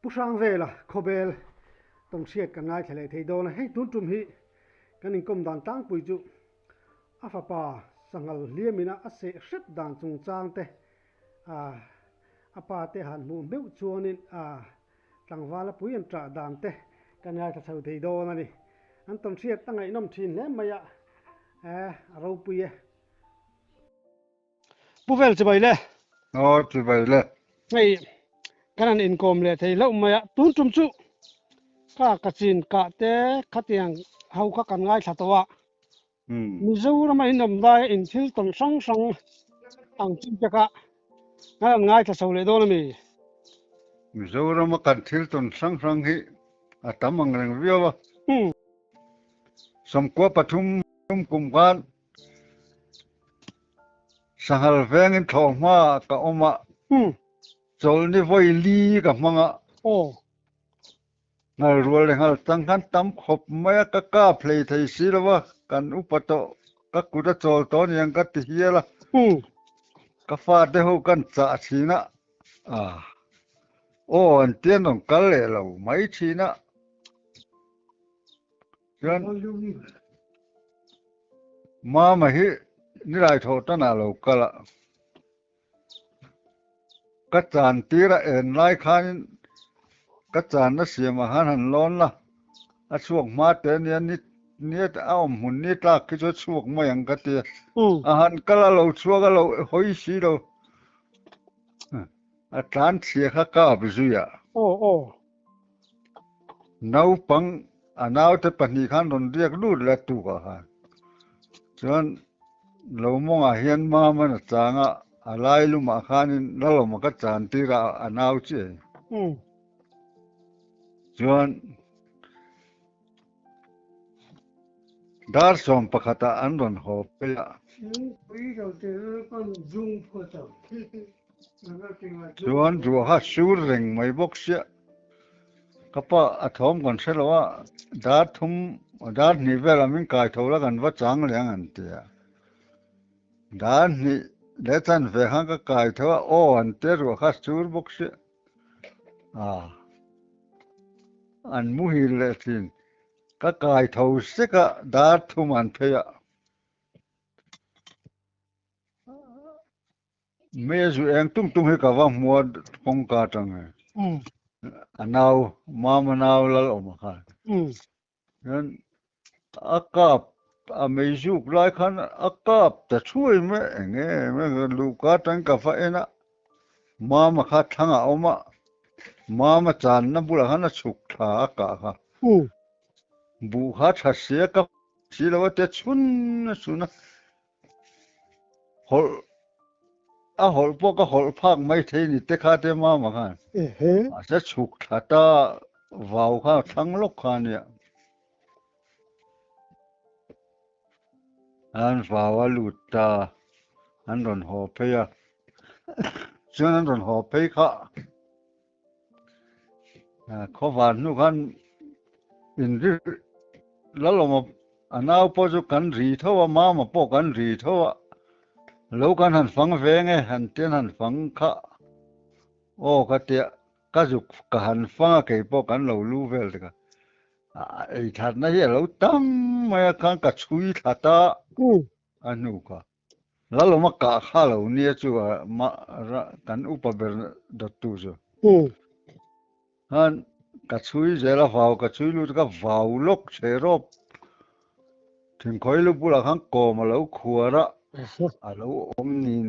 Pu Hrangvela khawbel tawnhriat kan ngaithla leh thei dawn a, hei tun tum hi kan inkawm dan tlangpui chu a fapa sanghal hliamina a seh hrep dan chungchang te a pa te han hmuh meuh chuanin tlangvala pui an ṭah dan te kan ngaithla chho thei dawn a ni. An tawnhriat a ngaihnawm ṭhin hle mai a, a ropui e. Pu vel chibai le. Aw chibai le. Hei kan han inkawm leh thei hlauh mai a, tun tum chu ka ka chin kah te khatiang ho kha kan ngaithla tawh a. Mizorama in awm lai in thil tawn hrang hrang ang chi te kha kan han ngaithla chho leh dawn a mi? Mizorama kan thil tawn hrang hrang hi a tam ang reng viau a. 13 kum khan Sanghal vengin thlawh hma ka awm a, chawlhni vawi li ka hmang a. Nghal rual leh nghal chang khan tam khawp mai a, ka kap hlei thei si lo a, kan upa tawh, ka kut a chawl tawh aniang ka ti hial a. Ka fate ho kan chah thin a, aw an tia an rawn kal leh lo mai thin a. Chuan Mama hi nilai thawh tan ah lo kal a, ka chan tir a en lai khanin ka channa siam ah khan han lawn la, a chhuak hma te ania ni ni a awm hmun ni tlak khi chu a chhuak mai ang ka ti a, a han kal a lo chhuak a lo hawi si lo, a tlan chhia kha kap zui ah. Naupang a naute pahnih khan rawn riak lut leh a tukah khan chuan lo mawngah hian Maman a chang a, a lai lumah khanin Lalawma ka chan tir a, a nau chiah hi. Chuan dar 11ah an rawn haw phei a. Chuan ruah kha sur reng mai bawk sia. Ka pa a thawm kan hre lo a, dar thum, dar hnih velah min kai tho la kan va chang leh ang an ti a. Dar hnih leh chanve khan ka kai tho a, aw an tia ruah kha sur bawk sia. A an muhil leh thin. Ka kai tho sek a, dar thum an phei a. Mei a zu eng tung tung hi ka va hmu a kawngka atang hi. A nau, mama nau lal awm a khan. Chuan a kap, a mei zuk lai khan a kap ta thuai mai eng nge mai luhka atang ka va en a, mama kha thlangah a awm a, mama channa bulah khan a chhuk thla a kah kha. Buh kha tha sia ka si lo a tia chhun a chhun a. Hawlh a hawlh pawh ka hawlh phak mai thei ni te kha te mama khan. Mahse chhuk thla ta vau kha thlang lawk kha ania. An vau a lut ta an rawn haw phei a. Chuan an rawn haw phei kha. Khawvar hnu khan inri lalawm a nau pawh chu kan ri tho a, mama pawh kan ri tho a, lo kan han fang veng e han tian han fang kha aw ka tia ka zuk ka han fang a kei pawh kan lo lu vel te kha ei thatna hi a lo tam mai a khan ka chhui thla ta a hnu kha. Lalawma kah kha lo nia chu a kan upa ber dawttu chu. Khan ka chhui zel a vau ka chhui lut ka vau lawk che rawp. Thingkhawi lu bulah khan kawm a lo khuar a, a lo awm nin.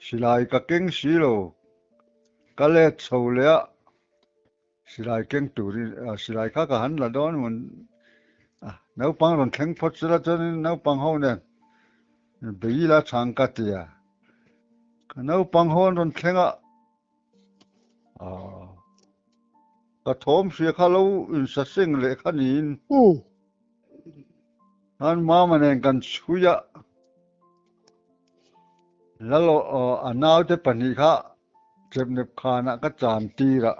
Silai ka keng si lo, ka let chho leh a. Silai keng turin silai kha ka han la dawn mun a, naupang rawn thleng phawt sela chuanin naupang ho nen bei ila chhang ka ti a, ka naupang ho an rawn thleng a, aw ka thawm hria kha lo insa seng leh kha niin khan mama nen kan chhui a, lalo a naute pahnih kha Chepnep khanah ka chan tir a.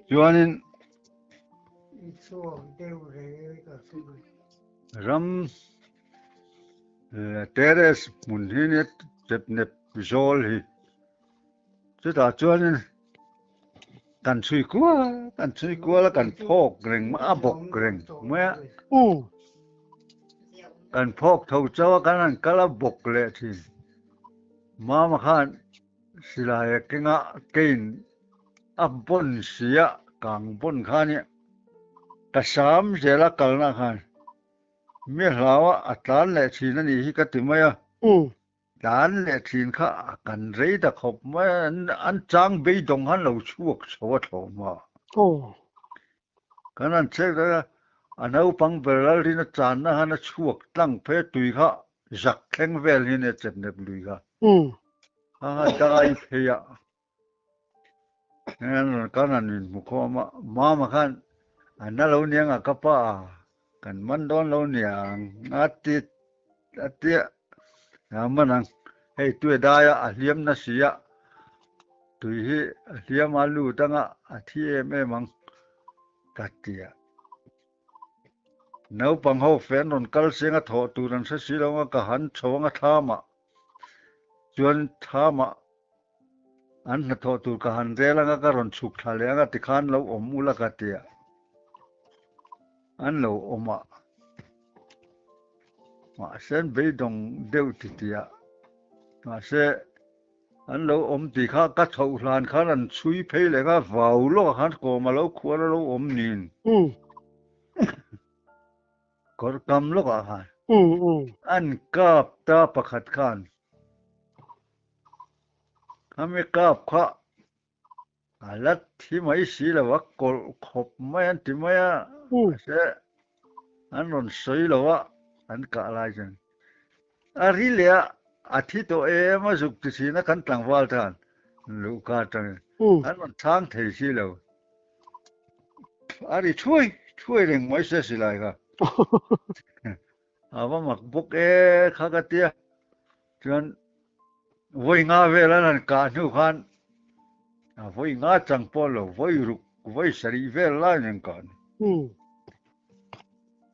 Chuanin ram terrace hmun hi nia Chepnep zawl hi. Chutah chuanin. Kan chhui kual a, kan chhui kual a, kan phawk reng mai a, bawk reng mai a. Kan phawk tho chauh a, kan han kal a bawk leh thin. Mama khan silai a keng a, keiin a bawn si a, kang bawn kha nia. Ka sam zel a kalna khan mi hlau a, a tlan leh thin a nih hi ka ti mai a. Tlan leh thin kha a kan rei ta khawp mai a, an chang beidawng khan lo chhuak chho a thlawh a. Kan han check daih a, a naupang ber Lalrina channa khan a chhuak tlang phei a, tui kha zak thleng vel hi nia chepnep lui kha. Kha kha dai phei a. Kan han inhmu khawm a, Mama khan a na lo niang a ka pa a, kan man dawn lo niang a ti a tia a man ang, hei tui a dai a, a hliam na si a, tui hi a hliam a lut anga a thi em em ang ka ti a. Naupang ho fe an rawn kal seng a thawh tur an hre si lo anga ka han chho anga thlamah chuan thlamah An hnathawh tur ka han rel anga ka rawn chhuk thla leh anga tikhan lo awm ula ka ti a, an lo awm a, mahse an beidawng deuh ti ti a, mahse an lo awm tih kha ka chhoh hlan khan an chhui phei leh kha vau lawkah khan kawm a lo khuar a lo awm nin. Kawr kam lawkah khan an kap ta pakhat khan Khami kap kha a la thi mai si lo a, kawlh khawp mai an ti mai a, mahse an rawn sawi lo a, an kah lai chuan a ri leh a, a thi tawh em a zuk ti thin a kan tlangval te khan luhka atangin an rawn chhang thei si lo. A ri thuai thuai reng mai se silai kha. A va mak bawk e kha ka tia. Chuan vawi nga vel an han kah hnu khan a vawi nga chang pawh lo vawi ruk vawi sarih vel lai an kah ni.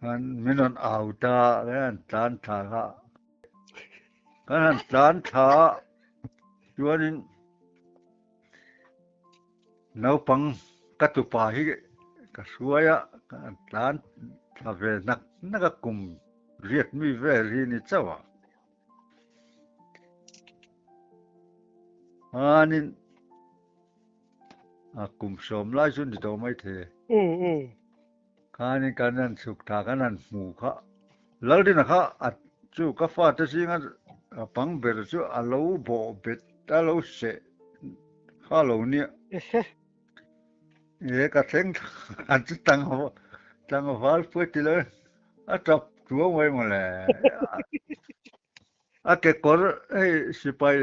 Khan min rawn au ta kan han tlan thla kha. Kan han tlan thla chuanin Naupang ka tupa hi ka hruai a, ka tlan thla ve hnak hnak a, kum riat mi vel hi ni chauh a. Hmanin a kum sawm lai chu ni tawh maithei. Khanin kan han chhuk thla kan han hmu kha Lalrina kha a chu ka fate zinga a pang ber chu a lo bawh bet a lo seh kha lo nia. E ka thleng thla chu tlangval pui ti lo a tap tuau mai mawle. A kekawr hei sipai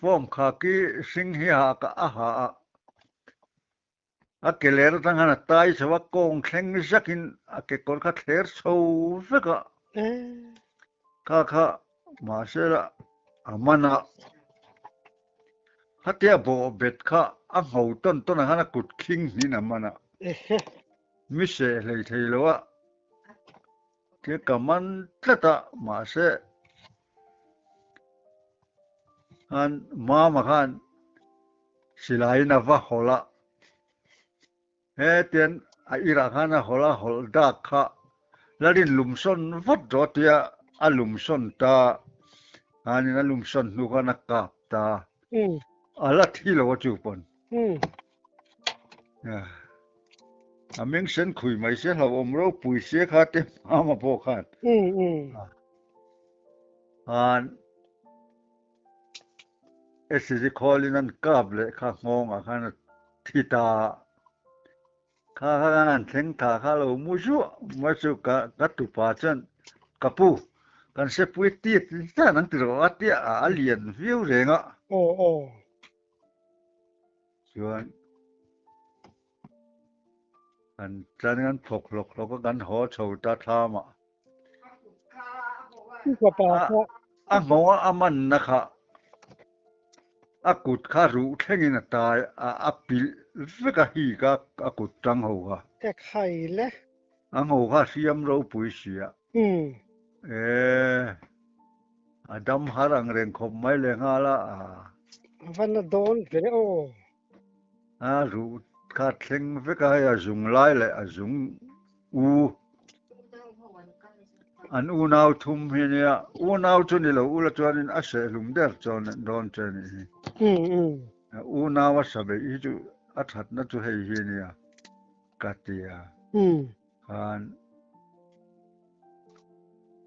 form khaki hring hi ha a ha a. A ke ler atang khan a tai chho a, kawng thleng zakin a kekawr kha thler chho vek a. Kha kha mahse la a man a, khatia bawh bet kha a ngho tawn tawn ah khan a kut khing hnin a man a. Mi seh hlei thei lo a, ke ka man tlat a, mahse khan mama khan Silaiin a va hawlh a, hetian a irah khan a hawlh a, hawlh dak kha Lalin lumsawn vat rawh tia a lumsawn ta, khanin a lumsawn hnu khan a kap ta, a la thi lo a chu pawn. A meng sen khui mai se hlauhawm ropui se kha te hmama pawh khan. Khan SCG khawlin an kap leh kha nghawngah khan a thi ta a, kha kha khan an thleng tha kha lo mu zuah mai chu ka ka tupa chuan ka pu kan sepui tiat hian an ti rawh a tia a lian viau reng a. Aw aw. Chuan kan tlan kan thawk hlawk hlawk a kan haw chho ta thlam ah. A nghawng a a manna kha a kut kha ruh thlengin a tai a a pilh vek a hi kha a kut tang ho kha. Ka khai le. A ngho kha hriam ropui si a. E a dam har ang reng khawp mai leh nghal a. A va na dawn ve aw. A ruh. kha thleng vek a, hei a zung lai leh a zung u an unau thum hi nia, unau chu ni lo ula chuanin a sehhlum der chuan dawn che a nih hi. Unau a sa beih hi chu a thatna chu hei hi nia ka ti a. Khan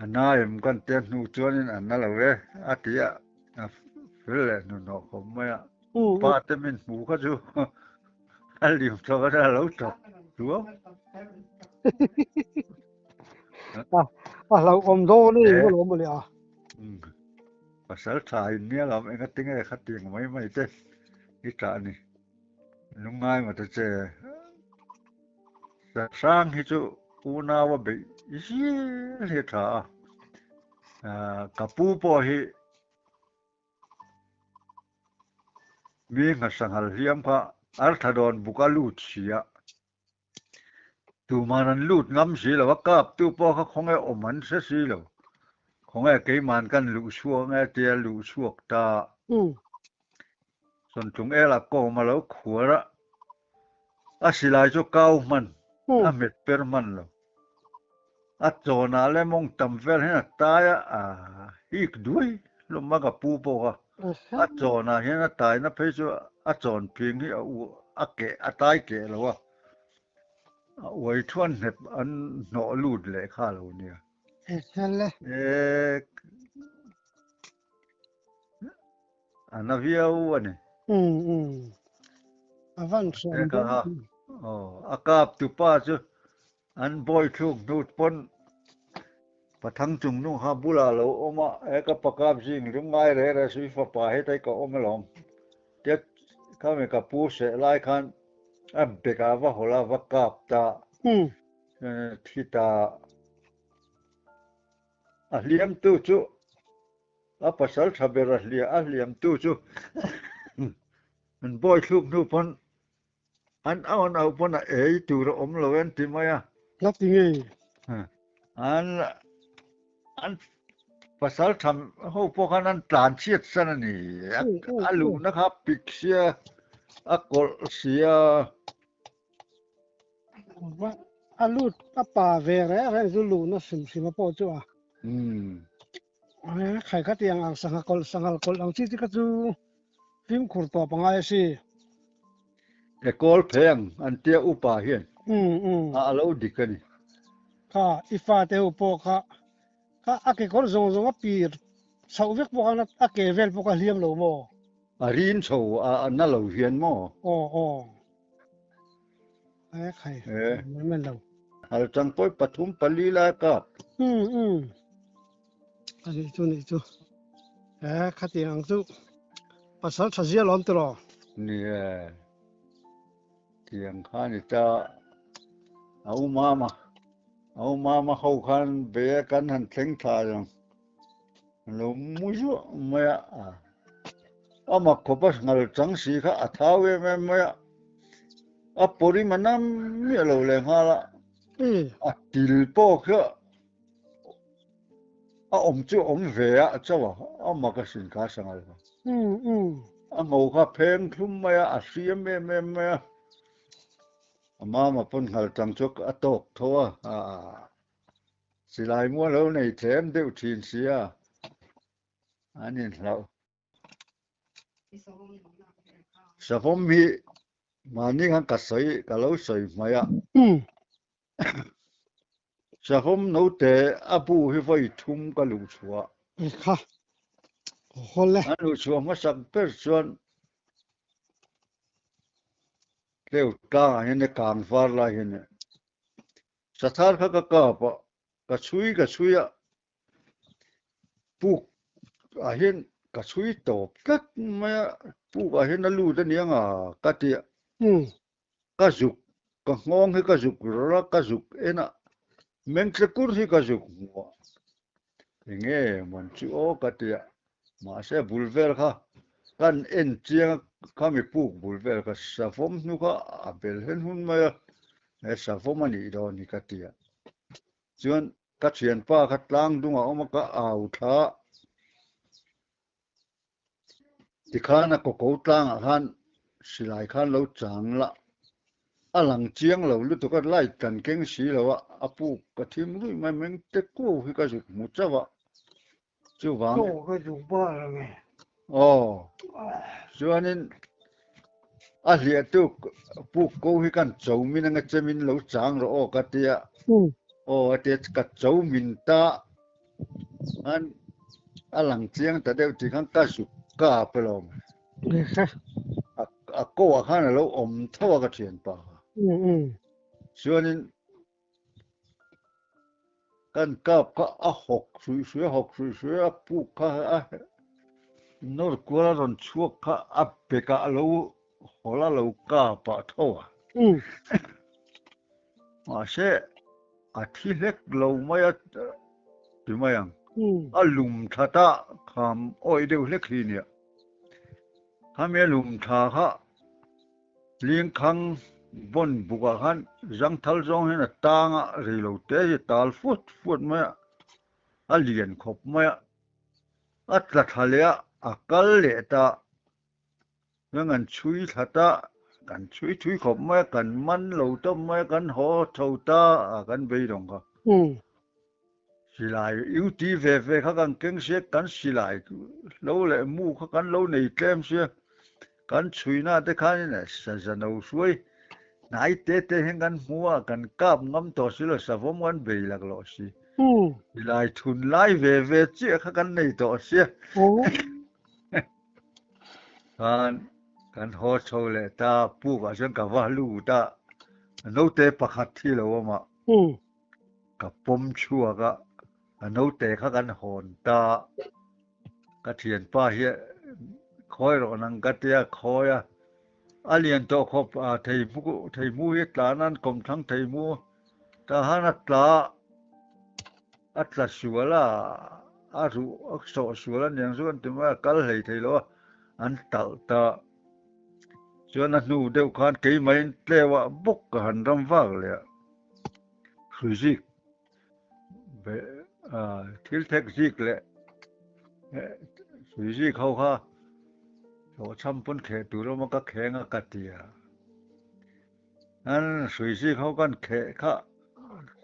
a na em kan tia hnu chuanin a na lo e a ti a, a fel leh hnuhnawh khawp mai a. Pa te min hmu kha chu a lim tawh a lo tawp duau. A hlauhawm dawn e eng alawm mawle a. Pasal tha in nia lawm enga tinge khatiang mai mai te i tah ni. Lungngai mah ta che. Sahrang hi chu unau a beih zel hi a tha a. Ka pu pawh hi Mi nghasanghal hliam kha Arthadon buk a lut si a, tuman an lut ngam si lo, a kaptu pawh kha khawnge awm an hre si lo, khawnge keiman kan luh chhuak nge tia luh chhuak ta. Sawntlung ela kawm a lo khuar a, a silai chu kau hman, a hmet per hman lo. A chawnah leh mawng tam vel hian a tai a, a hik duai hlawm a ka pu pawh kha. A chawnah hian a taina phei chu a chawn phing hi a u a keh a tai keh lo a, a uai thuan hnep an hnawh lut leh kha lo nia. E A na viau a ni. A van hriam dawn. A kap tu pa chu an bawi thluk hnut pawn Pathang chung nung kha bulah lo awm a, he ka pa kap zing lungngai reh reh sui fapa hetai ka awm alawm. Tia khami ka pu seh lai khan a bekah va hawlh a, va kap ta. Thi ta. A hliamtu chu A pasal tha ber a hliah a hliamtu chu an bawi thluk hnu pawn an au an au pawn a ei tur a awm lo e an ti mai a. Hla ti ngei. An an pasal tha ho pawh khan an tlan chhiat san a ni. A luhna kha pik sia a kawlh sia. A lut a pa ve reng reng chu luhna hrim hrim a pawh chu a. Khai kha tiang ang sangha kawlh sanghal kawlh ang chi te kha chu fimkhur tawp a ngai a si. E kawl pheng an tia upa hian a lo dik a ni. Kha i fate ho pawh kha kha a kekawr zawng zawng a pir chhoh vek pawh khan a ke vel pawh kha hliam lo maw? A rin chho a na lo hian maw? Aw aw. E khai mai mai lo. Hal chang pawi pathum pali lai kap. Um um. Ani chu ni chu. E khatiang ang chu pasal tha zia lawm tiraw. Ni e. Tiang kha ni ta a u mama. A u mama ho khan be kan han thleng thla ang. Lo mu zuah mai a. A mak khawp a ngal chang si kha a thau em em mai a. A pawrim a nam miah lo leh nghal a. A til pawh kha a awm chu a awm ve a chauh a, a mak a sin kha sangal kha. A ngo kha pheng thlum mai a, a hriam em em mai a. A mama pawn ngal chang chu a tawk tho a. Silai mual lo nei tlem deuh thin sia an inhlauh. Savawm hi mahni khan ka sawi ka lo sawi hmai a. Savawm note a bu hi vawi thum ka luh chhuah. Kha hawl e. An luh chhuah hmasak ber chuan tleu tlangah hian e kang var lai hian e. Sathar kha ka kap a, ka chhui ka chhui a, puk ah hian ka chhui tawp tlat mai a, puk ah hian a lut a nia nga ka ti a, ka zuk ka nghawng hi ka zuk rawlh a, ka zuk en a, mengtle kur hi ka zuk hmu a, enge man chu aw ka ti a, Mahse bul vel kha kan en chiang a, khami puk bul vel kha savawm hnu kha a bel hen hun mai a, he savawm a nih dawn hi ka ti a. Chuan ka thianpa kha tlang dungah a awm a, ka au thla a, tikhan a kawko tlangah khan silai khan lo chang la. A lang chiang lo lutuk a, light kan keng si lo a, a puk ka thim ruih mai meng te kuau hi ka zuk hmu chauh a, chuvang. Chaw ka zuk bal ang e. Aw, chuanin a hliahtu puk ko hi kan cho min anga che min lo chang rawh aw ka tia, aw a tia ka cho min ta an a lang chiang ta deuh tih khan ka zuk kap alawm. A ko ah khan a lo awm tho a ka thianpa kha. Chuanin kan kap kha a hawk hruih hruih a hawk hruih hruih a puk kha a nawr kual a rawn chhuak kha a bekah a lo hawlh a lo kap ah tho a. Mahse a thi hlek lo mai a ti mai ang. A lum that a kham awih deuh hlek hi nia. Khami a lum tha kha Lingkhang bawn bukah khan zangthal zawng hian a tang a, rei lo te hi a tal fuat fuat mai a, a lian khawp mai a, a tla thla leh a, a kal leh ta. Chuan kan chhui thla ta, kan chhui thui khawp mai a, kan man lo tawp mai a, kan haw chho ta a, kan beidawng kha. Silai UT ve ve kha kan keng sia, kan silai lo leh mu kha kan lo nei tlem sia, kan chhuina te khanin saza no hruai hnai te te hian kan hmu a, kan kap ngam tawh si lo, savawm kan bei laklawh si. Silai thun lai ve ve chiah kha kan nei tawh sia. Khan kan haw chho leh ta, pukah chuan ka va lut a, naute pakhat hi lo awm a. Ka pawm chhuak a, a naute kha kan hawn ta. Ka thianpa hi khawi rawh nang ka tia khawi a, a lian tawh khawp a theimu theimu hi a tla nan kawmthlang theimu tah khan a tla a tla sual a, a ruh a sawh sual a niang chu an ti mai a, kal hlei thei lo a, an talh ta. Chuan a hnu deuh khan keimah in tleu ah bawk ka han ram vak leh a. Hrui zik thil thek zik leh hrui zik ho kha hlawhchham pawn kheh tur awm a ka kheng a ka ti a. An hrui zik ho kan kheh kha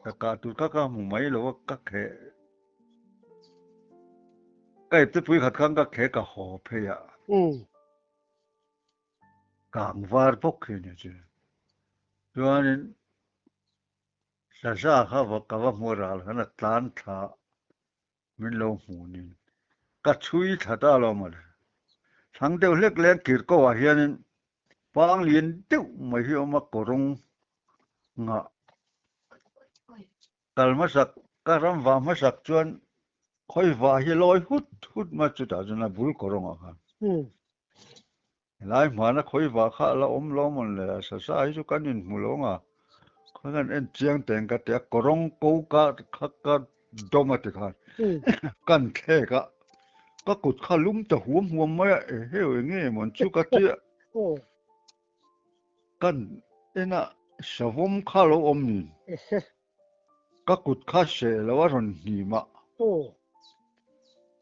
ka kah tur kha ka hmu mai lo a ka kheh ka ipte pui khat khan ka kheh ka haw phei a. Kang var bawk hi a ni chu. Chuanin Saza kha va ka va hmu ral khan a tlan thla min lo hmu nin ka chhui thla ta lo mawle. Thlang deuh hlek leng kir ko ah hianin pang lian deuh mai hi a awm a kawrawng ngah kal hmasak ka ram vah hmasak chuan khawi vah hi lawi hut hut mai chutah chuan a bul kawrawng ah khan. Helai hmana khawi vah kha a la awm lo mawn le, a sasa hi chu kan inhmu lo ang a, khawi kan en chiang teng ka ti a, kawrawng ko ka kha ka dawm a ti khan kan thlek a, ka kut kha lum ta huam huam mai a, eheu eng nge mawn chu ka ti a, kan en a savawm kha lo awm nin, ka kut kha seh lo a rawn hnim a,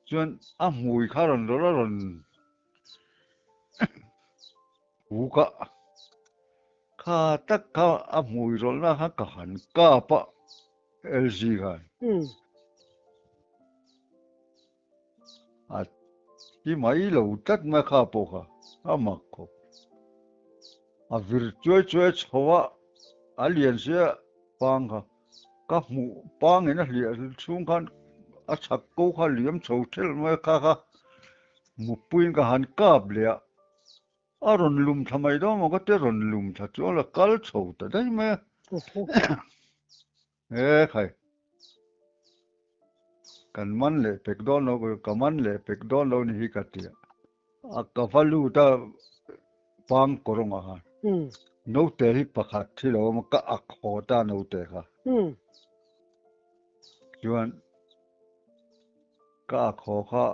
chuan a hmui kha rawn rawlh a rawn Uk a, kha tak kha a hmui rawlhna kha ka han kap a, LG khan. A ti mai lo tlat mai kha pawh kha, a mak khawp. A vir chuai chuai chho a, a lian sia pang kha. Ka hmuh pangin a hliah chhung khan a chhak ko kha liam chho thelh mai a kha kha mutpuiin ka han kap leh a, a rawn lum thla mai dawn maw ka tia rawn lum thla chu a la kal chho ta daih mai a, e khai kan man leh pek dawn lo ka man leh pek dawn lo ni hi ka ti a. A ka va lut a pang kawrawngah khan naute hi pakhat thi lo awm a ka ak haw ta naute kha chuan ka ak haw kha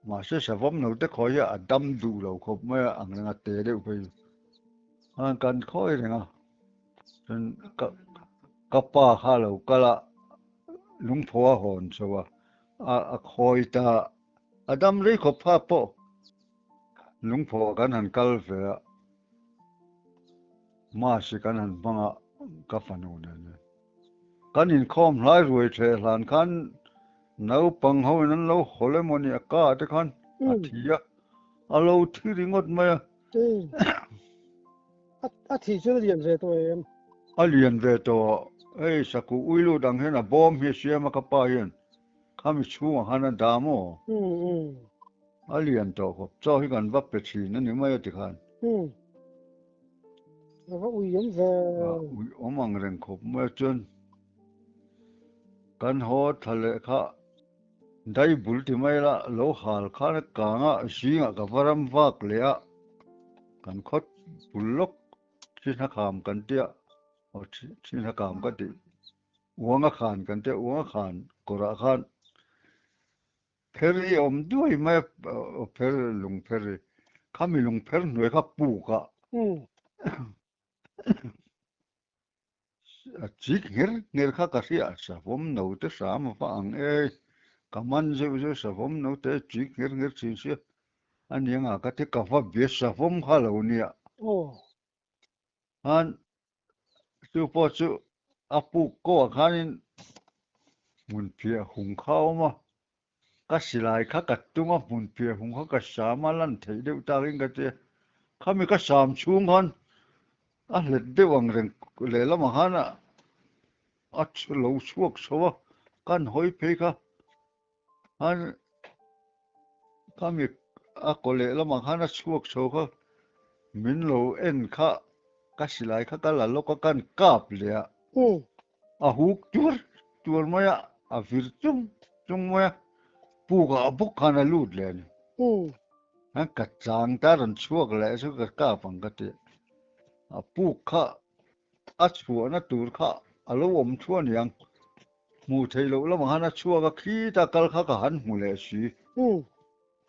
mahse savawm naute khawi hi a dam duh lo khawp mai a ang reng a te deuh phei chu khan kan khawi reng a chuan ka ka pa kha a lo kal a lungphaw a hawn chho a a khawi ta. A dam rei khawp pha pawh lungphawh kan han kal ve a. Mass hi kan han hmang a, ka fanu nen hian. Kan inkhawm hlai ruai ṭheh hlan khan naupang ho in an lo hawl emaw ni a ka te khan a thi a, a lo thi ringawt mai a. A thih chuan a lian ve tawh em? A lian ve tawh a, hei sakuh ui lut ang hian a bawm hi a siam a ka pa hian khami chhungah khan a dah maw? A lian tawh khawp, chaw hi kan va pe thin a ni mai a tikhan. A va ui awm ve. A ui awm ang reng khawp mai a chuan kan haw thla leh kha dai bul ti mai la lo hal khan a kang a zingah ka va ram vak leh a kan khawt bul lawk thihna kham kan tia aw thihna kham ka tih uanga khan kan tia uanga khan kawrah khan Pher hi awm duai mai a, pher lung pher hi. Khami lung pher hnuai kha puk a. A chik ngher ngher kha ka hria a, savawm no te hram a va ang e. Ka man zeuh zeuh savawm no te chik ngher ngher thin sia. A nia nga ka ti ka va bia savawm kha lo nia. Khan chu pawh chu a puk kawh ah khanin hmun phiah hung kha a awm a, ka silai kha ka tung a hmun phiah hung kha ka sam a lan theih deuh takin ka ti a, khami ka sam chhung khan a hlet deuh ang reng lehlamah khan a lo chhuak chho a, kan hawi phei kha Khan khami a kaw leh lamah khan a chhuak chho kha min lo en kha ka silai kha ka la lawk a kan kap leh a a huk tuar tuar mai a a vir chung chung mai a puk ah bawk khan a lut leh a ni khan ka chang ta rawn chhuak leh chu ka kap ang ka ti a puk kha a chhuahna tur kha a lo awm thu a niang. Hmuh theih loh lamah khan a chhuak a, khita kal kha ka han hmu leh si.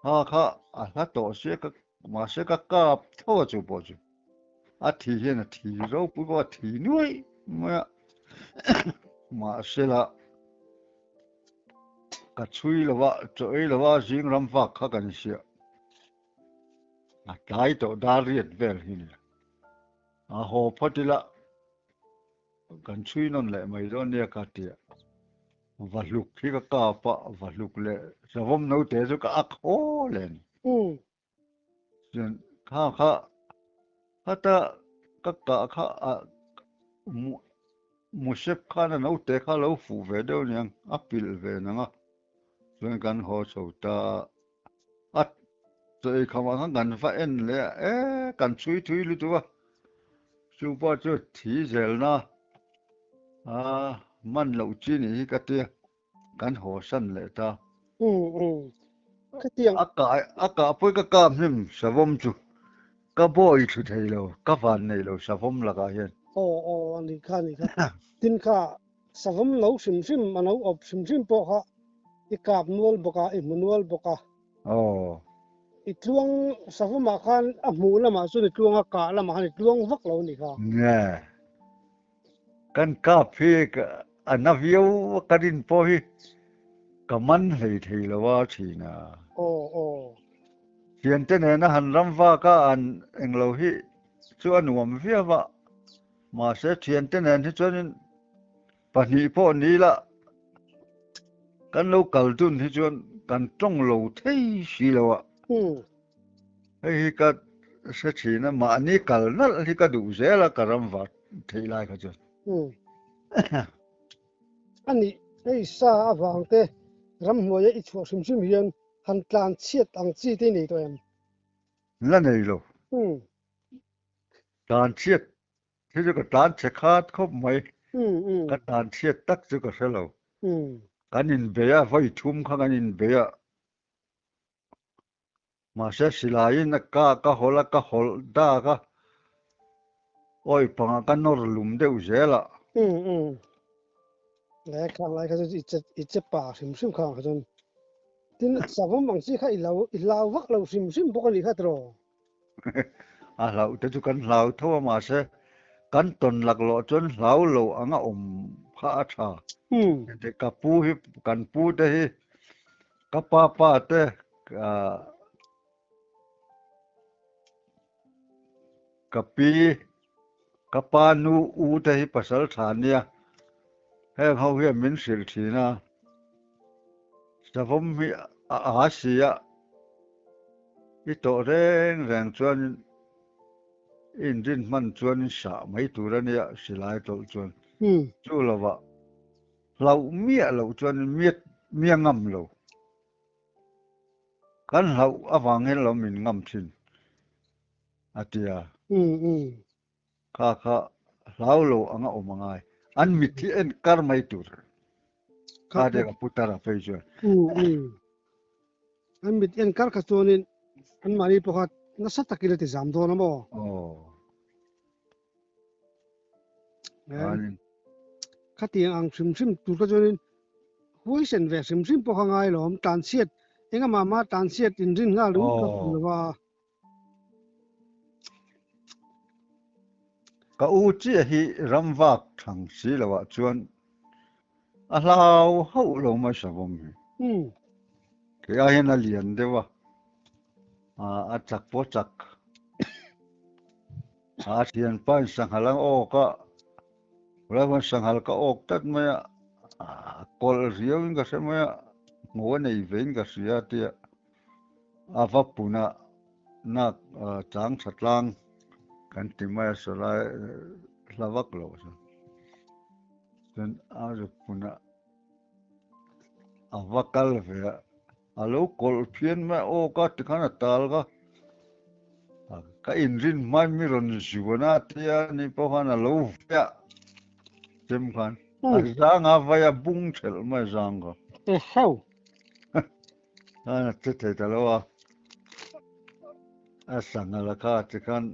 Ha kha a hla tawh sia ka mahse ka kap tho a chu pawh chu. A thi hian a thi ropui bawk a, a thi nuai mai a. Mahse la ka chhui lo va, chaw ei lo va zing ram vak kha kan hriah. A tlai tawh dar riat vel hi nia. A haw phawt ila. Kan chhui nawn leh mai dawn nia ka ti a, vahluk hi ka kap a, vahluk leh savawm naute chu ka ak haw leh a ni. Chuan kha kha khata ka kah kha a musep khan a naute kha a lo fuh ve deuh aniang, a pilh ve nang a, chuan kan haw chho ta a. A chaw ei khamah khan kan va en leh a, e kan chhui thui lutuk a, chu pawh chu thi zelna a man loh chi nih hi ka tia, kan haw san leh ta. Khatiang. A kah a kah pawh ka kap hnem savawm chu ka bawi thlu thei lo, ka van nei lo savawm lakah hian. Aw aw a ni kha a ni kha. Tin kha Savawm no hrim hrim, a no awp hrim hrim pawh kha i kap nual bawk a, i hmu nual bawk a. Aw. I tluang savawmah khan a hmuh lamah chuan i tluang a, kah lamah khan i tluang vak lo a nih kha. Nge. Kan kap hi a na viau a, ka rin pawh hi ka man hlei thei lo a thin a. Aw aw. Thiante nena han ram vak a an englo hi chu a nuam viau a. Mahse thiante nen hi chuanin pahnih pawh ni ila kan lo kal dun hi chuan kan tawng lo thei si lo a. Hei hi ka hre thin a, mahni kal nalh hi ka duh zel a ka ram vah theih lai kha chuan. A nih, hei sa avang te ramhnuaia i chhuah hrim hrim hian han tlan chhiat ang chi te i nei tawh em? La nei lo. Tlan chhiat hi chu ka tlan chhe khat khawp mai. Ka tlan chhiat tak chu ka hre lo. Kan inbei a, vawi thum kha kan inbei a. Mahse silaiin a ka ka hawlh a, ka hawlh dak a. Awi pangah ka nawr lum deuh zel a. Le khang lai kha chu i che pa hrim hrim khang kha chuan. Tin savawm ang chi kha i lo i hlau vak lo hrim hrim bawk a nih kha tiraw. A hlauh te chu kan hlau tho a mahse kan tawn laklawh chuan hlau lo ang a awm kha a tha. Engti ka pu hi kan pu te hi ka pa pa te ka pi. Ka pa nu u te hi pasal tha nia, heng ho hian min hrilh thin a, savawm hi a a si a, i tawh reng reng chuanin i inrin hman chuanin sah mai tur a nia silai tawlh chuan. Chu lovah hlauh miah loh chuanin miat mia ngam lo. Kan hlauh avang hian lo min ngam thin. A ti a. Kha kha hlau lo anga awm a ngai. An mit hi en kar mai tur. Kha dek a putar a phei chuan. An mit en kar kha chuanin an mahni pawh kha nasa takin a ti zam dawn a maw? Aw. Khatiang ang hrim hrim tur kha chuanin huaisen ve hrim hrim pawh kha ngai lo awm. Tlanchhiat engemaw mah tlanchhiat inrin nghal ringawt kha a awm lo a. Ka u chiah hi ram vak thang si lo ah chuan a hlau hauh lo mai savawm hi. Kei ai hian a lian deuh a, a chak pawh chak. A thianpa in sanghal ang awk a, Khulai khuan sanghal ka awk tlat mai a, a kawlh riau in ka hre mai a, hmuh a nei ve in ka hria a tia. A va puna nak chang tha tlang kan ti mai a sawlai hla vak lo chuan chuan a va puna a va kal ve a a lo kawlh phian mai a aw ka tikhan a tal ka ka inrin hmain mi rawn zuan a tia ni pawh khan a lo ve a chem khan a zang a vai a bung thelh mai a zang ka. Eheu. Khan a che thei ta lo a, a sanghal a kha tikhan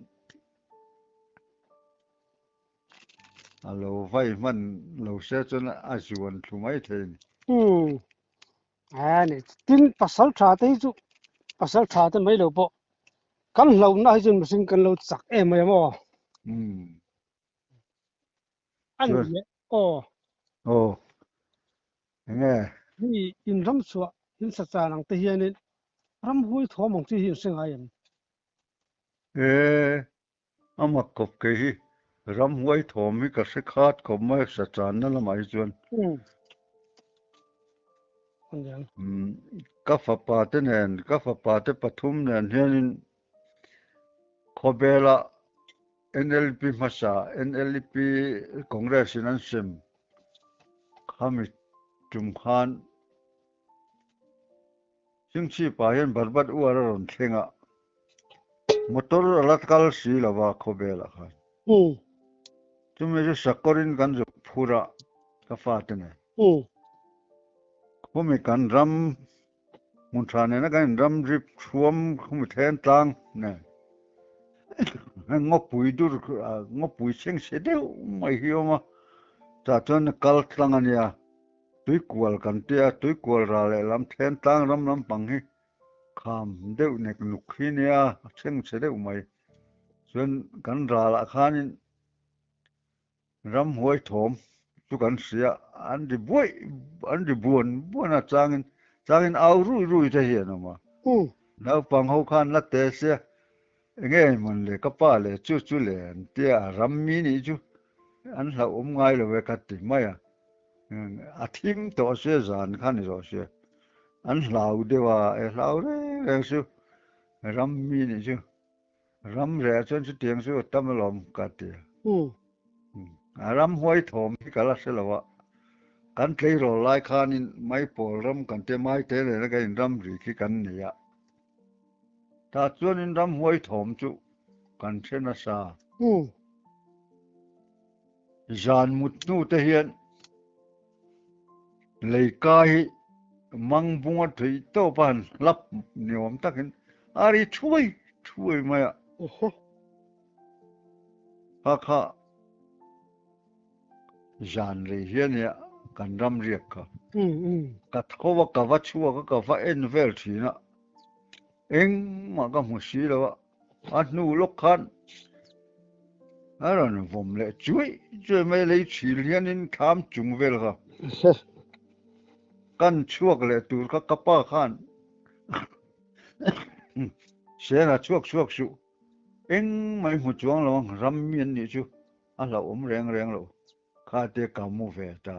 a lo vai hman lo se chuan a zuan thlu mai thei a ni. Umm a ni tin pasal tha te hi chu pasal tha te mai lo pawh kan hlauhna hi chuan mihring kan lo chak em mai a maw? Umm. A ni e aw. Aw. Enge? Hei in ram chhuah in sa chan ang te hianin ramhuai thuam ang chi hi in hre ngai em? E, a mak khawp kei hi ramhuai thuam hi ka hre khat khawp mai a sa channa lamah hi chuan. Ka fapa te nen, ka fapa te pathum nen hianin khawvela NLP hmasa, NLP Congress in an sem khami tum khan Chingchhipah hian Barbat uar a rawn thleng a, motor a la kal si lo va khawvelah khan. Chumi chu sakawrin kan zuk phur a ka fate nen. Khumi kan ram Hmun tha nena kan inram rip thuam khumi then tlang nen ngawpui dur ngawpui chheng chhe deuh mai hi a awm a, tah chuan kal tlang a nia, tuikual kan tia tuikual ral leh lam then tlang ram lampang hi kham deuh nek nuk hi nia a chheng chhe deuh mai chuan kan ralah khanin Ramhuai thawm chu kan hria, an ri buaih, an ri buan buan a, changin, changin au rui rui te hi an awm a. Naupang ho khan la te sia, enge mawn le ka pa le chu chu le an tia, a ram mi nih chu an hlauhawm ngai lo e ka ti mai a. A thim tawh sia zan kha ni rawh sia, an hlau deuh a, e hlau reng reng chu ram mi nih chu. Ram reh chuan chutiang chu a tam alawm ka ti. A ram huai thawm hi ka la hre lo a, kan tleirawl lai khanin Maipawl ram kan tia Maite nena kan inram ri khi kan nei a, tah chuanin ram huai thawm chu kan hre nasa. Zan mut hnu te hian Leika hi mang bunga thui tawp a han hlap ni awm takin a ri thuai thuai mai a. Kha kha zan rei hi a nia kan ram riak kha. Ka tho a ka va chhuak a ka va en vel thin a, engmah ka hmu si lo a. A hnu lawk khan a rawn vawm leh chuai chuai mai lei thil hianin thlam chung vel kha kan chhuak leh tur kha ka pa khan Sena chhuak chhuak suh engmah i hmu chuang lo ang ram mi an nih chu. A hlauhawm reng reng lo. Kha te ka mu ve ta.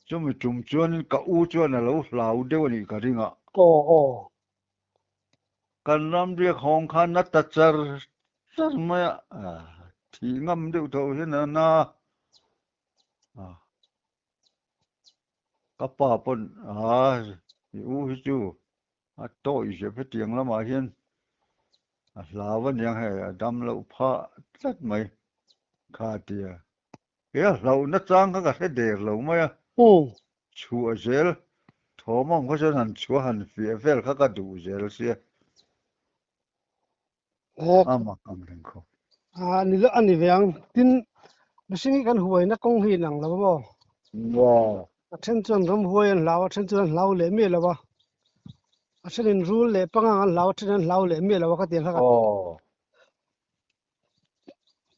Chumi tum chuanin ka u chuan a lo hlau deuh a nih ka ring a. Aw aw. Kan ram riak hawng khan a ta char char mai a, thih ngam deuh tho hian a na a. Ka pa pawn a i u hi chu a tawih zep hetiang lamah hian a hlau a niang hei a dam loh phah tlat mai kha tia. He a hlauhna chang kha ka hre der lo mai a. Chhuah zel thawm ang khaw chuan han chhuah han fiah vel kha ka duh zel sia. A mak ang reng khawp. A ni a ni ve ang. Tin, mihring hi kan huaina kawng hi inang lo maw? A then chuan ram huai an hlau a, a then chuan an hlau leh miah lo a. A thenin rul leh pangang an hlau a, a thenin an hlau leh miah lo a ka ti ang kha ka.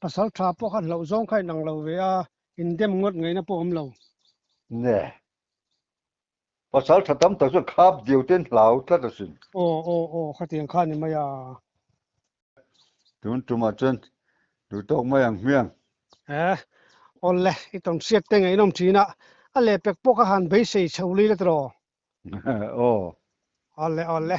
Pasal tha pawh khan hlauh zawng kha inang lo ve a, indem ngawt ngaihna pawh awm lo. Ne. Pasal tha tam tak chuan khap diau ten hlau tlat asin. Aw aw aw khatiang kha ni mai a. Tun tumah chuan duh tawk mai ang hmiang. He, awle i tawn hriat te ngaihnawm thin a, a lehpek pawh kha han beisei chho lui la tiraw? Aw. Awle awle.